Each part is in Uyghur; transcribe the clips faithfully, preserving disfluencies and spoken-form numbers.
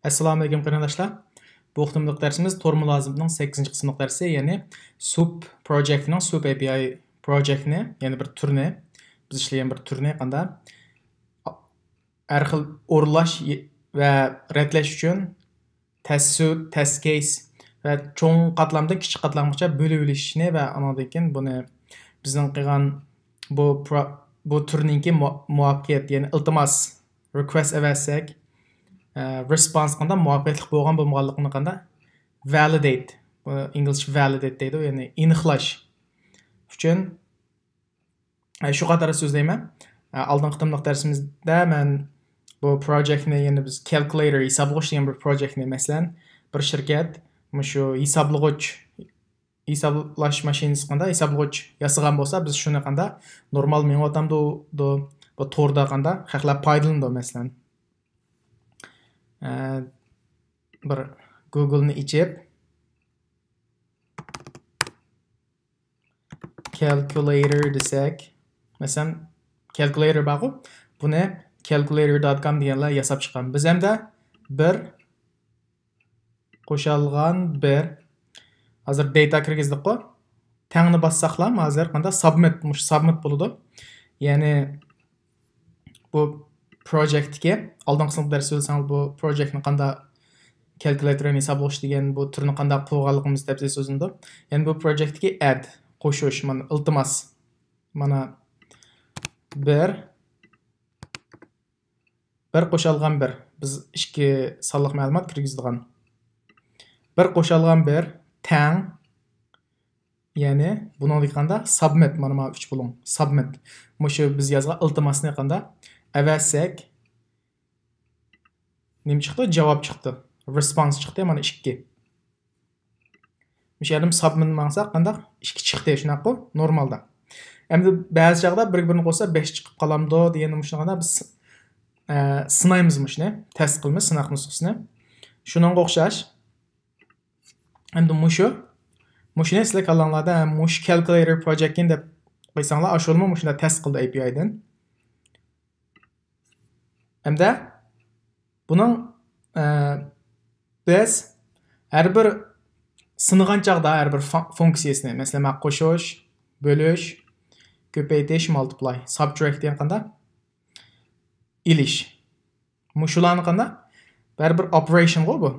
ئەسسالامۇئەلەيكۇم قېرىنداشلار. بۇ قېتىملىق دەرسىمىز تور مۇلازىمىتىنىڭ سەككىزىنچى قىسىملىق دەرسى، يەنى سۇپ پروجېكتنىڭ، سۇپ ئەي پىي ئاي پروجېكتنى، يەنى بىر تۈرنى، بىز ئىشلىگەن بىر تۈرنى قاندا ھەر خىل ئورۇنلاش ۋە رەتلەش ئۈچۈن تەس سۇت، تەس كەيس ۋە چوڭ قاتلامدىن كىچىك قاتلامغىچە بۆلۈۋېلىشنى ۋە ئانىڭدىن كېيىن بۇنى بىزنىڭ قىلغان بۇ پرو-، بۇ تۈرنىڭكى مۇ-، مۇۋەپپەقىيەت، يەنى ئىلتىماس، رىكۋېست ئەۋەتسەك، ئە، رېسپونس قاندا مۇۋەپپەقىيەتلىك بولغان بولمىغانلىقىنى قاندا ۋەلىدەيت، بۇ ئىنگلىزچە ۋەلىدەيت دەيدۇ، يەنى ئېنىقلاش ئۈچۈن، ئە، شۇ قاتاردا سۆزلەيمەن. ئە، ئالدىنقى قېتىملىق دەرسىمىزدە مەن بۇ پروجېكتنى، يەنى بىز كالكۇلياتور، ھېسابلىغۇچ دېگەن بىر پروجېكتنى، مەسىلەن، بىر شىركەت مۇشۇ ھېسابلىغۇچ، ھېسابلاش ماشىنىسى قاندا ھېسابلىغۇچ ياسىغان بولسا، بىز شۇنى قاندا نورمال مېڭىۋاتامدۇ، دۇ-، بۇ توردا قاندا خەقلەر پايدىلىنىدۇ، مەسىلەن. ئە، بىر گوگلنى ئېچىپ، كالكۇلياتور دېسەك، مەسىلەن، كالكۇلياتور بارغۇ، بۇنى كالكۇلياتور دوت كوم دېگەنلەر ياساپ چىققان. بىز ئەمدى بىر قوشالغان بىر، ھازىر داتا كىرگۈزدۇققۇ، تەڭنى باسساقلا، ھازىر قاندا سابمىت، مۇشۇ سابمىت بولىدۇ. يەنى بۇ پروجېكتتىكى، ئالدىنقى سىنىپ دەرس سۆزلىسەڭلار، بۇ پروجېكتنى قانداق كالكۇلياتورنى ھېسابلىغۇچ دېگەن بۇ تۈرنى قانداق قۇرغانلىقىمىز تەپسىلىي سۆزلىنىدۇ. يەنى بۇ پروجېكتتىكى ئەد، قوشۇش، مانا ئىلتىماس. مانا بىر، بىر قوشالغان بىر. بىز ئىككى سانلىق مەلۇمات كىرگۈزىدىغان. بىر قوشالغان بىر تەڭ. يەنى بۇنىڭدىكى قاندا سابمىت، مانا، مانا ئۈچ بۇلۇڭ. سابمىت. مۇشۇ بىز يازغان ئىلتىماسنى قاندا ئەۋەتسەك، نېمە چىقتى؟ جاۋاب چىقتى. رېسپونس چىقتى، مانا ئىككى. مۇشۇ يەردىن سابمىت ماڭساق قانداق؟ ئىككى چىقتى، شۇنداققۇ؟ نورمالدا. ئەمدى بەزى چاغدا بىر-بىرىنى قوشسا بەش چىقىپ قالامدۇ دېگەندە مۇشۇنى قاندا بىز، ئە، سىنايمىز مۇشۇنى. تەست قىلىمىز سىناق نۇسخىسىنى. شۇنىڭغا ئوخشاش. ئەمدى مۇشۇ، مۇشۇنى سىلەر كاللاڭلاردا، ھە، مۇشۇ كالكۇلياتور پروجېكتكىن دەپ قويساڭلار، ئاشۇلىمۇ مۇشۇنداق تەست قىلدى ئەي پىي ئايدىن. ئەمدى بۇنىڭ، ئە، بىز ھەر بىر سىنىغان چاغدا ھەر بىر فا-، فۇنكسىيەسىنى، مەسىلەن، مانا قوشۇش، بۆلۈش، كۆپەيتىش، مالتىپلاي، سابتراكت دېگەن قانداق؟ ئېلىش. مۇشۇلارنى قانداق؟ بەرىبىر ئوپېراتسىيەغۇ بۇ.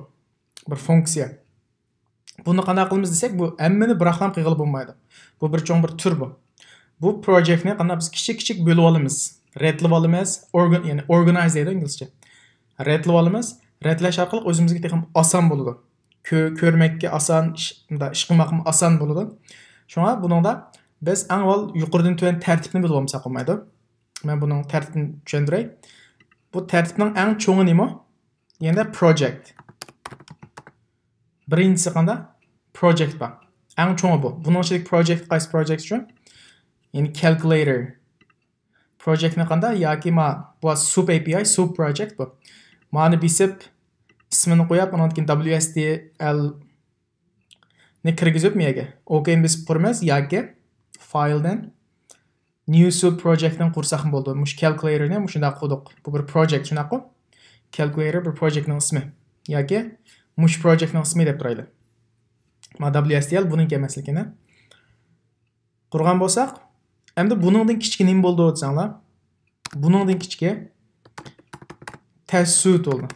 بىر فۇنكسىيە. بۇنى قانداق قىلىمىز دېسەك، بۇ ھەممىنى بىراقلام قىلغىلى بولمايدۇ. بۇ بىر چوڭ بىر تۈر بۇ. بۇ پروجېكتنى قانداق بىز كىچىك-كىچىك بۆلۈپ ئالىمىز، رەتلىۋالىمىز، ئورگان-، يەنى ئورگانايز دەيدۇ ئىنگلىزچە. رەتلىۋالىمىز، رەتلەش ئارقىلىق ئۆزىمىزگە تېخىمۇ ئاسان بولىدۇ. كۆ-، كۆرمەككە ئاسان، ئىش، مۇنداق ئىش قىلماقمۇ ئاسان بولىدۇ. شۇڭا بۇنىڭدا بىز ئەڭ ئاۋۋال يۇقىرىدىن تۆۋەن تەرتىپنى بىلىۋالمىساق بولمايدۇ. مەن بۇنىڭ تەرتىپىنى چۈشەندۈرەي. بۇ تەرتىپنىڭ ئەڭ چوڭى نېمە؟ يەنە پروجېكت. بىرىنچىسى قانداق؟ پروجېكت بار. ئەڭ چوڭى بۇ. بۇنىڭ ئىچىدىكى پروجېكت قايسى پروجېكت ئۈچۈن؟ يەنى كالكۇلياتور. پروجېكتنى قانداق؟ ياكى ما، بۇ سۇپ ئەي پىي ئاي، سۇپ پروجېكت بۇ. مانى بېسىپ، ئىسمىنى قويۇپ، ئۇنىڭدىن كېيىن دابليۇ ئېس دى ئېل نى كىرگۈزۈپ مۇ يەرگە ئوكەينى بېسىپ قۇرىمىز ياكى فايلدىن نيۇ سۇپ پروجېكتنى قۇرساقمۇ بولىدۇ. مۇشۇ كالكۇلياتورنى مۇشۇنداق قۇردۇق. بۇ بىر پروجېكت، شۇنداققۇ؟ كالكۇلياتور بىر پروجېكتنىڭ ئىسمى ياكى مۇشۇ پروجېكتنىڭ ئىسمى دەپ تۇرايلى. مانا دابليۇ ئېس دى ئېل بۇنىڭكى ئەمەسلىكىنى قۇرغان بولساق، ئەمدى بۇنىڭدىن كىچىكى نېمە بولىدۇ دېسەڭلار، بۇنىڭدىن كىچىكى تەس سۇت بولىدۇ.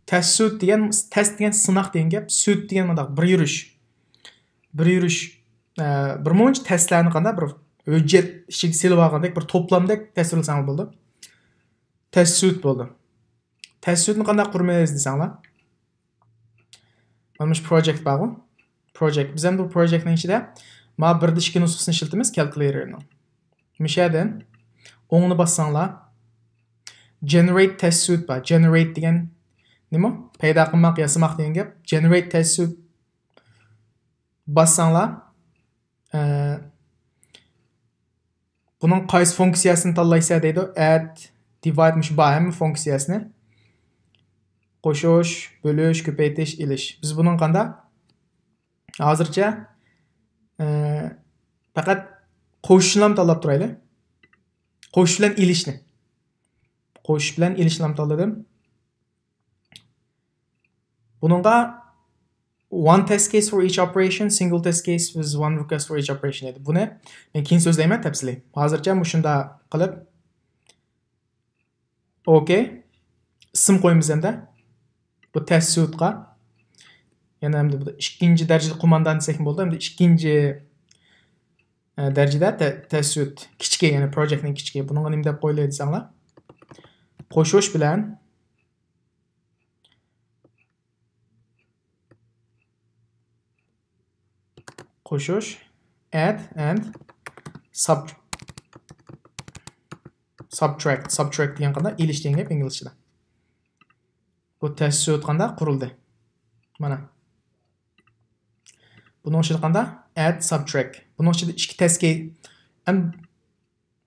تەس سۇت دېگەن، تەس دېگەن سىناق دېگەن گەپ، سۇت دېگەن مۇنداق بىر يۈرۈش. بىر يۈرۈش، ئە، بىر مۇنچە تەسلەرنى قانداق بىر ھۆججەت ئىچىگە سېلىپ ئالغاندەك بىر توپلامدەك تەسۋىرلىسەڭلار بولىدۇ. تەس سۇت بولدى. تەس سۇتنى قانداق قۇرىمىز دېسەڭلار. مانا مۇشۇ پروجېكت بارغۇ. پروجېكت. بىز ئەمدى بۇ پروجېكتنىڭ ئىچىدە مانا بىردە ئىككى نۇسخىسىنى ئىشلىتىمىز كالكۇلياتورنىڭ. مۇشۇ يەردىن ئوڭنى باسساڭلار، جېنېرەيت تەس سۇت بار. جېنېرەيت دېگەن نېمە؟ پەيدا قىلماق، ياسىماق دېگەن گەپ. جېنېرەيت تەس سۇت باسساڭلار، ئە، بۇنىڭ قايسى فۇنكسىيەسىنى تاللايسەن دەيدۇ. ئەد، دىۋايد، مۇشۇ بار ھەممە فۇنكسىيەسىنى. قوشۇش، بۆلۈش، كۆپەيتىش، ئېلىش. بىز بۇنىڭ قانداق؟ ھازىرچە، ئە، پەقەت قوشۇشنىلا تاللاپ تۇرايلى. قوشۇش بىلەن ئېلىشنى. قوشۇش بىلەن ئېلىشنىلا تاللىدىم. بۇنىڭغا one test case for each operation, single test case with one request for each operation دەيدۇ. بۇنى مەن كېيىن سۆزلەيمەن تەپسىلىي. ھازىرچە مۇشۇنداق قىلىپ، ئوكەي. ئىسىم قويىمىز ئەمدى. بۇ تەس سۇيتقا. يەنە ئەمدى بۇ ئىككىنچى دەرىجىلىك قوماندان دېسەكمۇ بولىدۇ. ئەمدى ئىككىنچى، ئە، دەرىجىدە تە-، تەس سۇيت. كىچىكى، يەنى پروجېكتنىڭ كىچىكى. بۇنىڭغا نېمە دەپ قويۇلىدۇ دېسەڭلار؟ قوشۇش بىلەن قوشۇش، add and sub-، subtract. Subtract دېگەن قانداق؟ ئېلىش دېگەن گەپ ئىنگلىزچىدا. بۇ تەس سۇيت قانداق قۇرۇلدى؟ مانا. بۇنىڭ ئىچىدە قانداق؟ Add، subtract. بۇنىڭ ئىچىدە ئىككى تەس كەي-، ئەم-،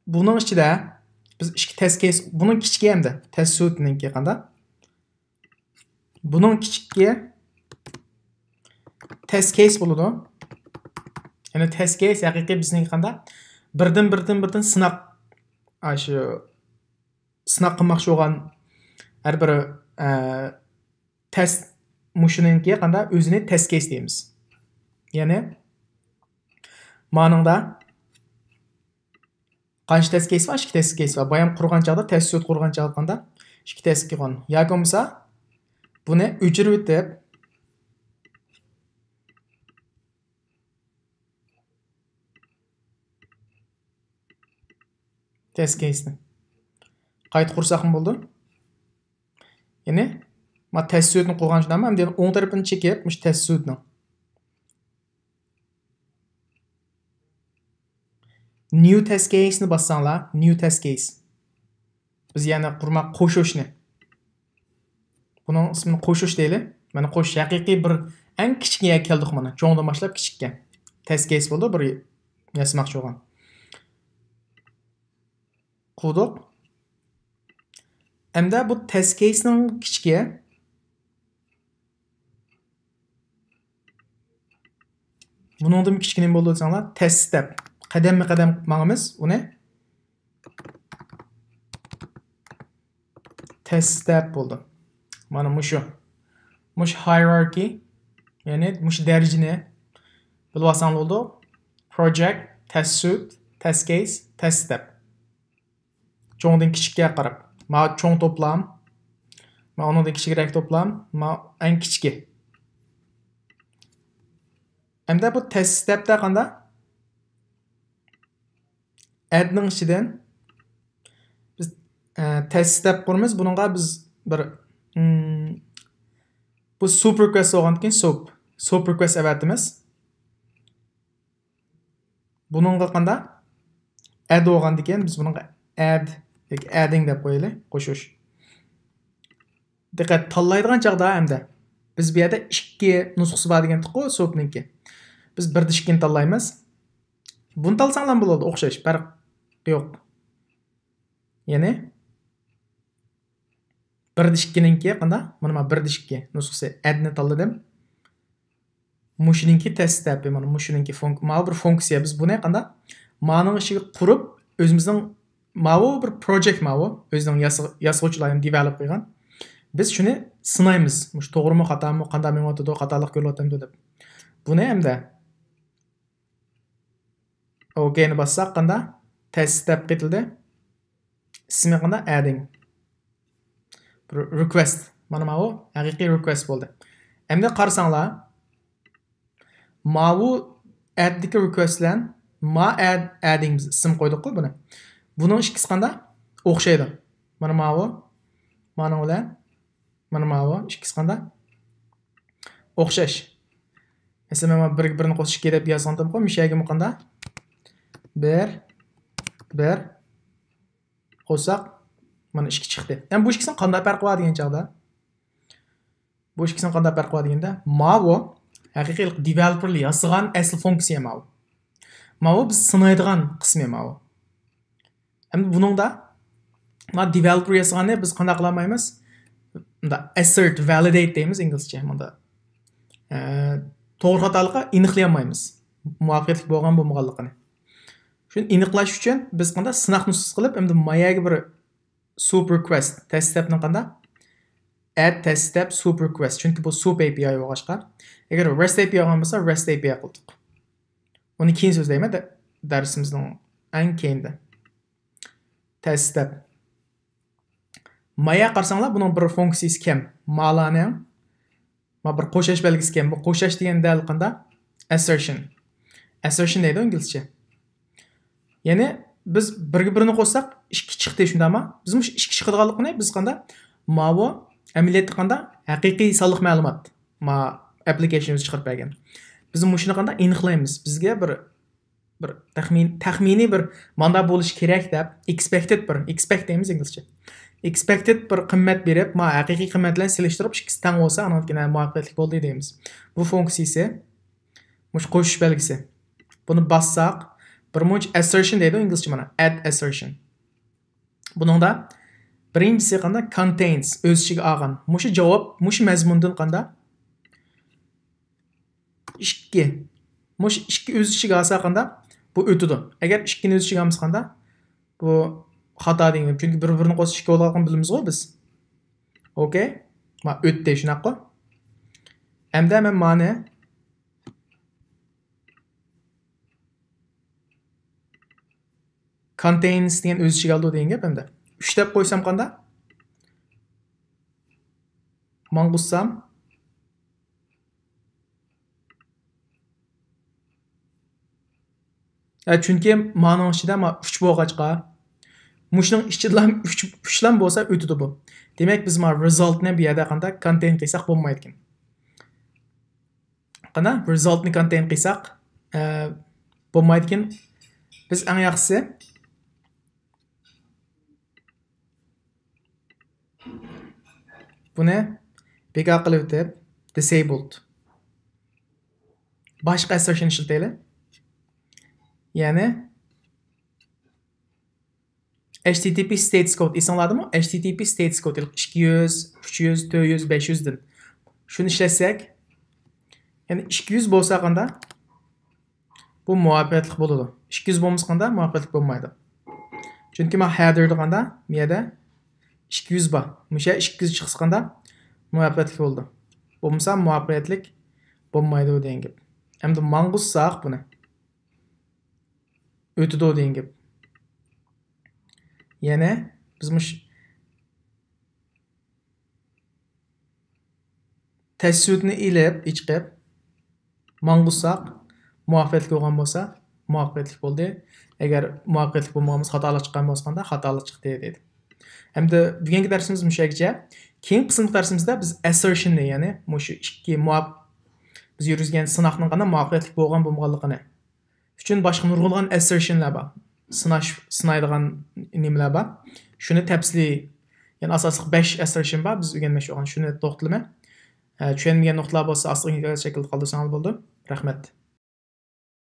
بۇنىڭ ئىچىدە بىز ئىككى تەس كەيس، بۇنىڭ كىچىكى ئەمدى. تەس سۇيتنىڭكى قانداق؟ بۇنىڭ كىچىكى تەس كەيس بولىدۇ. يەنى تەس كەيس ھەقىقىي بىزنىڭكى قانداق؟ بىردىن، بىردىن، بىردىن سىناق، ئاشۇ سىناق قىلماقچى بولغان ھەر بىر، ئە، تەس، مۇشۇنىڭكى قانداق؟ ئۆزىنى تەس كەيس دەيمىز. يەنى مانىڭدا قانچە تەس كەيس بار؟ ئىككى تەس كەيس بار. بايام قۇرغان چاغدا، تەس سۇيت قۇرغان چاغدا قانداق؟ ئىككى تەس كەيس قۇرغان. ياكى بولمىسا بۇنى ئۆچۈرۈۋېتىپ، تەس كەيسنى قايتا قۇرساقمۇ بولىدۇ. يەنى، ما تەس سۇيتنى قۇرغان چاغدا، ئەمدى ئوڭ تەرىپىنى چېكىپ، مۇشۇ تەس سۇيتنىڭ new test case نى باسساڭلار، new test case. بىز يەنە قۇرماق قوشۇشنى. بۇنىڭ ئىسمىنى قوشۇش دەيلى. مانا قوشۇش ھەقىقىي بىر ئەڭ كىچىككە كەلدۇق مانا. چوڭدىن باشلاپ كىچىككە. Test case بولىدۇ، بىر ياسىماقچى بولغان. قۇردۇق. ئەمدى بۇ test case نىڭ كىچىكى. بۇنىڭدىن كىچىكى نېمە بولىدۇ دېسەڭلار، test step. قەدەممۇ قەدەم ماڭىمىز ئۇنى. Test step بولدى. مانا مۇشۇ. مۇشۇ hierarchy، يەنى مۇشۇ دەرىجىنى بىلىۋالساڭلار بولىدۇ. Project، test suite، test case، test step. چوڭدىن كىچىككە قاراپ. ما چوڭ توپلام. ما ئۇنىڭدىن كىچىكرەك توپلام. ما ئەڭ كىچىكى. ئەمدى بۇ test step تە قانداق؟ Add نىڭ ئىچىدىن بىز، ئە، test step قۇرىمىز. بۇنىڭغا بىز بىر، ئىم، بۇ sub request بولغاندىن كېيىن sub، sub request ئەۋەتىمىز. بۇنىڭغا قانداق؟ Add بولغاندىن كېيىن بىز بۇنىڭغا add ياكى adding دەپ قويايلى، قوشۇش. دىققەت، تاللايدىغان چاغدا ئەمدى بىز بۇ يەردە ئىككى نۇسخىسى بار دېگەنتۇققۇ، سوپنىڭكى. بىز بىردە ئىككىنى تاللايمىز. بۇنى تاللىساڭلار بولىدۇ، ئوخشاش، پەرق يوق. يەنى بىردە ئىككىنىڭكى قانداق؟ مانا، مانا بىردە ئىككى نۇسخىسى، add نى تاللىدىم. مۇشۇنىڭكى test step، مانا مۇشۇنىڭكى فۇنك-، ماۋۇ بىر فۇنكسىيە. بىز بۇنى قانداق؟ مانىڭ ئىچىگە قۇرۇپ، ئۆزىمىزنىڭ ماۋۇ بىر project ماۋۇ، ئۆزىنىڭ ياسا-، ياسىغۇچىلارنى develop قىلغان. بىز شۇنى سىنايمىز. مۇشۇ توغرىمۇ، خاتامۇ، قانداق مېڭىۋاتىدۇ، خاتالىق كۆرۈلۈۋاتامدۇ دەپ. بۇنى ئەمدى OK نى باسساق قانداق؟ Test step قېتىلدى. ئىسمى قانداق؟ Adding. Re-، request. مانا ماۋۇ ھەقىقىي request بولدى. ئەمدى قارىساڭلار، ماۋۇ add دىكى request بىلەن ما add، adding بىز ئىسىم قويدۇققۇ بۇنى. بۇنىڭ ئىككىسى قانداق؟ ئوخشايدۇ. مانا ماۋۇ. مانىڭ بىلەن مانا ماۋۇ. ئىككىسى قانداق؟ ئوخشاش. مەسىلەن، مەن بىرگە بىرنى قوشسا ئىككى دەپ يازغانتىمغۇ، مۇشۇ يەرگىمۇ قانداق؟ بىر، بىر. قوشساق، مانا ئىككى چىقتى. ئەمدى بۇ ئىككىسىنىڭ قانداق پەرقى بار دېگەن چاغدا، بۇ ئىككىسىنىڭ قانداق پەرقى بار دېگەندە، ماۋۇ ھەقىقىي developer ياسىغان ئەسلى فۇنكسىيە ماۋۇ. ماۋۇ بىز سىنايدىغان قىسمى ماۋۇ. ئەمدى بۇنىڭدا، ما developer ياسىغاننى بىز قانداق قىلالمايمىز؟ مۇنداق assert، validate دەيمىز ئىنگلىزچە. مۇنداق، ئە، توغرا خاتالىققا ئېنىقلىيالمايمىز. مۇۋەپپەقىيەتلىك بولغان بولمىغانلىقىنى. شۇنى ئېنىقلاش ئۈچۈن بىز قانداق سىناق نۇسخىسى قىلىپ، ئەمدى ما يەرگە بىر sub request، test step نى قانداق؟ add test step soup request. چۈنكى بۇ soup A P I بولغاچقا. ئەگەر rest A P I بولغان بولسا rest A P I قىلدۇق. ئۇنى كېيىن سۆزلەيمەن دە-، دەرسىمىزنىڭ ئەڭ كېيىنىدە. Test step. مايا قارىساڭلار بۇنىڭ بىر فۇنكسىيىسى كەم. مالانىڭ ما بىر قوشاش بەلگىسى كەم. بۇ قوشاش دېگەن دەل قاندا؟ Assertion. Assertion دەيدۇ ئىنگلىزچە. يەنى بىز بىرگە بىرنى قوشساق ئىككى چىقتى شۇنداقما؟ بىز مۇشۇ ئىككى چىقىدىغانلىقىنى بىز قاندا؟ ماۋۇ ئەمەلىيەتتە قاندا؟ ھەقىقىي سانلىق مەلۇمات. ما ئەپلىكېيشنىمىز چىقىرىپ بەرگەن. بىز مۇشۇنى قاندا ئېنىقلايمىز. بىزگە بىر بىر تەخمىن، تەخمىنىي بىر ماندا بولۇشى كېرەك دەپ، expected بىر، expect دەيمىز ئىنگلىزچە. Expected بىر قىممەت بېرىپ، ما ھەقىقىي قىممەت بىلەن سېلىشتۇرۇپ، ئىككىسى تەڭ بولسا، ئاندىن كېيىن مۇۋەپپەقىيەتلىك بولدى دەيمىز. بۇ فۇنكسىيىسى مۇشۇ قوشۇش بەلگىسى. بۇنى باسساق، بىر مۇنچە assertion دەيدۇ ئىنگلىزچە مانا، add assertion. بۇنىڭدا بىرىنچىسى قاندا؟ Contains، ئۆز ئىچىگە ئالغان. مۇشۇ جاۋاب، مۇشۇ مەزمۇندىن قاندا؟ ئىككى. مۇشۇ ئىككى ئۆز ئىچىگە ئالسا قاندا؟ بۇ ئۆتىدۇ. ئەگەر ئىككىنى ئۆز ئىچىگە ئالمىسا قاندا؟ بۇ خاتا دېگىنىم. چۈنكى بىر-بىرىنى قوشسا ئىككى بولىدىغانلىقىنى بىلىمىزغۇ بىز. ئوكەي. ما ئۆتتى، شۇنداققۇ؟ ئەمدى مەن مانى contains دېگەن ئۆز ئىچىگە ئالىدۇ دېگەن گەپ ئەمدى. ئۈچ دەپ قويسام قاندا؟ ماڭغۇزسام. ئە، چۈنكى مانىڭ ئىچىدە ما ئۈچ بولغاچقا، مۇشۇنىڭ ئىچىدىلا ئۈچ، ئۈچلام بولسا ئۆتىدۇ بۇ. دېمەك، بىز ما resultنى بۇ يەردە قانداق contain قىلساق بولمايدىكەن. قانداق؟ Resultنى contain قىلساق، ئە، بولمايدىكەن. بىز ئەڭ ياخشىسى بۇنى بىكار قىلىۋېتىپ، disabled. باشقا assertion ئىشلىتەيلى. يەنى H T T P status code ئېسىڭلاردىمۇ؟ H T T P status code ئىككى يۈز، ئۈچ يۈز، تۆت يۈز، بەش يۈزدىن. شۇنى ئىشلەتسەك، يەنى ئىككى يۈز بولسا قاندا؟ بۇ مۇۋەپپەقىيەتلىك بولىدۇ. ئىككى يۈز بولمىسا قاندا؟ مۇۋەپپەقىيەتلىك بولمايدۇ. چۈنكى مانا headerدا قاندا؟ بۇ يەردە ئىككى يۈز بار. مۇشۇ ئىككى يۈز چىقسا قاندا؟ مۇۋەپپەقىيەتلىك بولىدۇ. بولمىسا مۇۋەپپەقىيەتلىك بولمايدۇ دېگەن گەپ. ئەمدى ماڭغۇزساق بۇنى. ئۆتىدۇ دېگەن گەپ. يەنى بىز مۇش تەستۈرتنى ئېلىپ، ئېچىقىپ، ماڭغۇزساق، مۇۋەپپەقىيەتلىك بولغان بولسا، مۇۋەپپەقىيەتلىك بولدى. ئەگەر مۇۋەپپەقىيەتلىك بولمىغان بولسا، خاتالىق چىققان بولسا، خاتالىق چىقتى دېدى. ئەمدى بۈگۈنكى دەرسىمىز مۇشۇ يەرگىچە. كېيىنكى قىسىملىق دەرسىمىزدە بىز assertionنى، يەنى مۇشۇ ئىككى مۇۋاپ-، بىز يۈرگۈزگەن سىناقنىڭ قانداق مۇۋەپپەقىيەتلىك بولغان بولمىغانلىقىنى ئۈچۈن باشقا نۇرغۇنلىغان assertionلار بار. سىناش، سىنايدىغان نېمىلەر بار. شۇنى تەپسىلىي، يەنى ئاساسلىق بەش assertion بار، بىز ئۆگەنمەكچى بولغان. شۇنى توختىلىمەن. ئە، چۈشەنمىگەن نۇقتىلار بولسا ئاستىغا ئىنكاس شەكلىدە قالدۇرساڭلار بولىدۇ. رەھمەت.